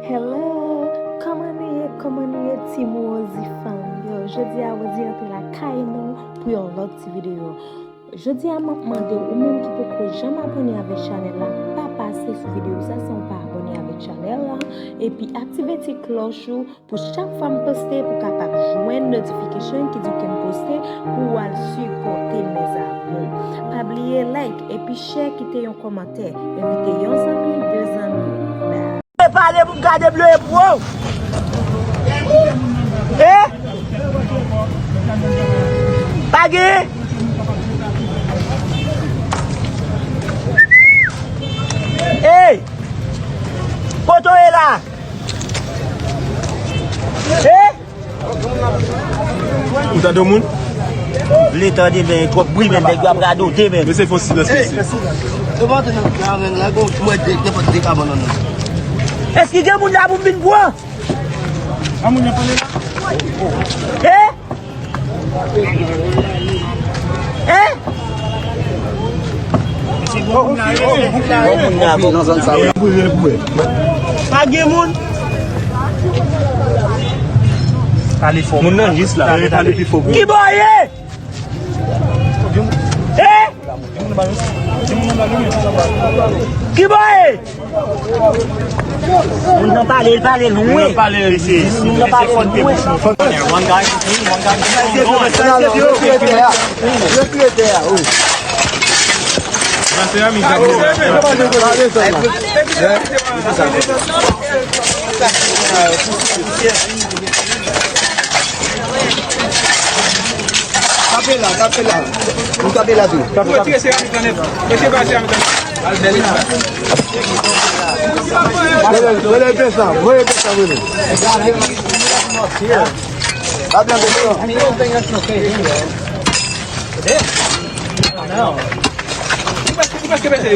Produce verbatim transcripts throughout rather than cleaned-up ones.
Hello, kòman nou ye? Kòman nou ye, Team Rosie Fam yo? Jodi a, Rosie antre lakay nou pou yon lòt ti videyo. Jodi a, m ap mande ou menm ki poko janm abòne avèk chanèl la, pa pase sou videyo sa san w pa abòne avèk chanèl la, epi aktive ti klòch ou pou chak fwa m poste, pou kapab jwenn notification ki di w ke m poste, pou w al sipòte m, mes amours. Pa bliye like epi share, kite yon kòmantè, envite yon zanmi, de zanmi. Bye. E pale pou m ka debleye pou ou. E? Pa gen? Ey! Kote w ye la? E? Ou tande moun? Vle tande, men twòp bri, men nèg yo ap radote, men. Mesye, fò silans, mesye. Èske gen moun la pou m vin pran? A moun nan pale la? E? E? Pa gen moun. Pale fò. Moun nan jis la. Pale pi fò. Ki bò ye? E? Ki bò ye? Moun nan pale, l pale lwen. Moun nan pale lwen. One guy, one guy. Yo tire tè a, yo tire tè a, wi. Tape la, tape la. Nou tape la tou. Retire seramik lan nèt. Retire seramik lan nèt. Voye, voye pesa, voye pesa, voye. Pa blan pesa. Ou prèske pete.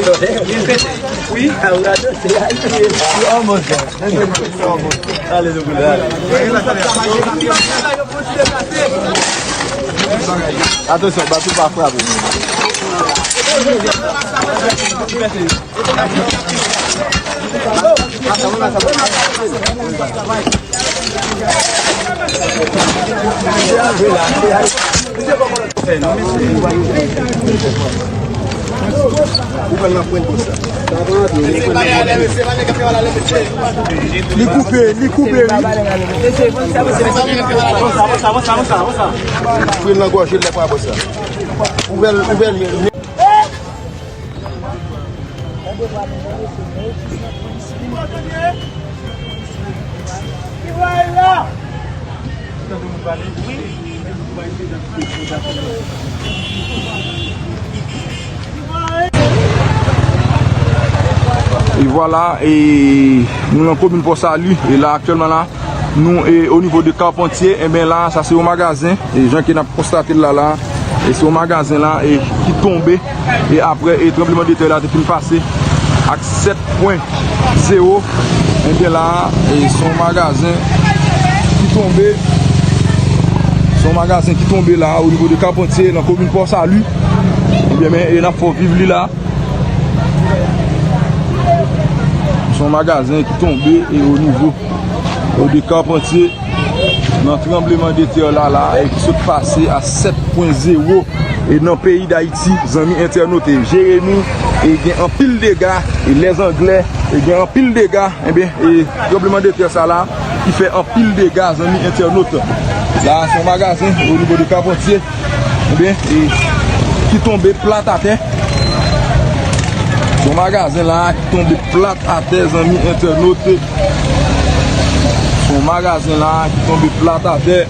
Li pete. Wi. Alelouya. Atansyon, bato pa frape. Li koupe, li koupe, wi. Pran nan gòj, lè pa bò sa. Ouvè l, ouvè l. E vwala, e nou nan komin Pò Sali, e la aktyèlman la, nou, e, o nivo de Carpentier, enben la, sa se yon magazen, e jan ke n ap konstate l la, la, e se yon magazen la, e ki tonbe, e apre, e tranbleman de tè la te fin pase ak sèt pwen zewo, enben la, e se yon magazen ki tonbe, se yon magazen ki tonbe la, o nivo de Carpentier, nan komin Pò Sali, enben, men, e n ap fè w viv li la. Se yon magazen ki tonbe e o nivo de Carpentier nan tranbleman de tè la la e ki sot pase a sèt pwen zewo e nan peyi Dayiti, zanmi entènot, e Jeremi, e gen anpil dega, e Lèzanglè, e gen anpil dega, enben, e tranbleman de tè sa la ki fè anpil dega, zanmi entènot. La, se yon magazen o nivo de Carpentier. Ebyen, e, ki tonbe plat atè. Son magazen la ki tonbe plat atè, zanmi entènot. Son magazen la ki tonbe plat atè.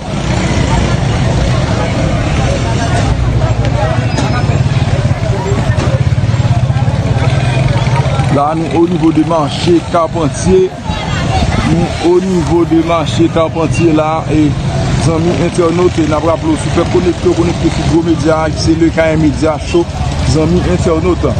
La, nou o nivo de mache Carpentier. Nou o nivo de mache Carpentier la, e zanmi entènot, e n ap raple w, si w fèk konekte, w konekte sou gwo medya a, ki se Le Kayen Medya Show, zanmi entènot.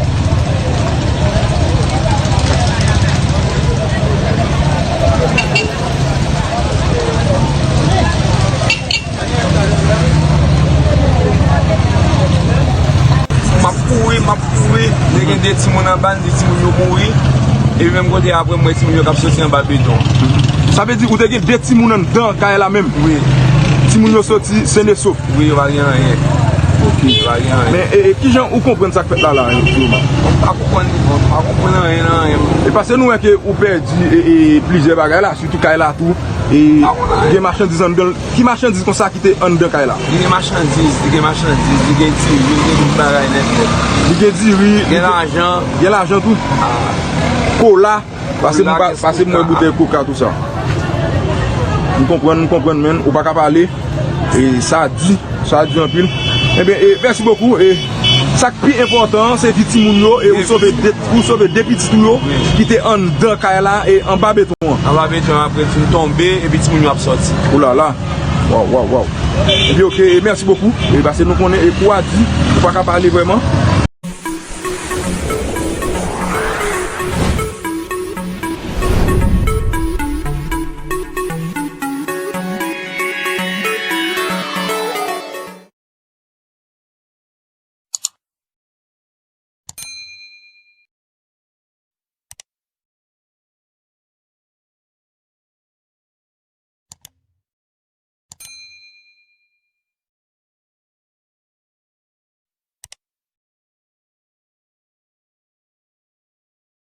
M ap kouri, m ap kouri. Men gen de timoun anba, m di timoun yo mouri. E menm kote apre m wè timoun yo k ap soti anba beton. Sa vle di ou te gen de timoun anndan kay la menm? Wi. Timoun yo soti sen e sof? Wi, yo pa gen anyen. Ok. Yo pa gen anyen. Men e, e, kijan ou konprann sa k fèt la la, Joma? M pa konprann, m pa konprann anyen nan anyen. E paske nou wè ke ou pèdi e, e, plizyè bagay la, sitou kay la tou. E gen machandiz anndan l. Ki machandiz konsa ki te anndan kay la? Li gen machandiz, li gen machandiz, li gen diri, li gen tout bagay nèt nèt. Li gen diri, li gen, gen lajan. Gen lajan tou? Kola. Pase m, pase m wè boutèy koka tou sa. M konprann, m konprann, men ou pa ka pale. E sa di, sa di anpil. Ebyen, e, mèsi bokou. E sa k pi enpòtan an, se di timoun yo, e ou sove de, ou sove de pitit ou yo ki te anndan kay la e anba beton an. Anba beton an, apre di m tonbe, epi timoun yo ap soti. Oulala. Waw, waw, waw. Epi ok, e mèsi bokou. E pase nou konnen, e kou a di, ou pa ka pale vrèman.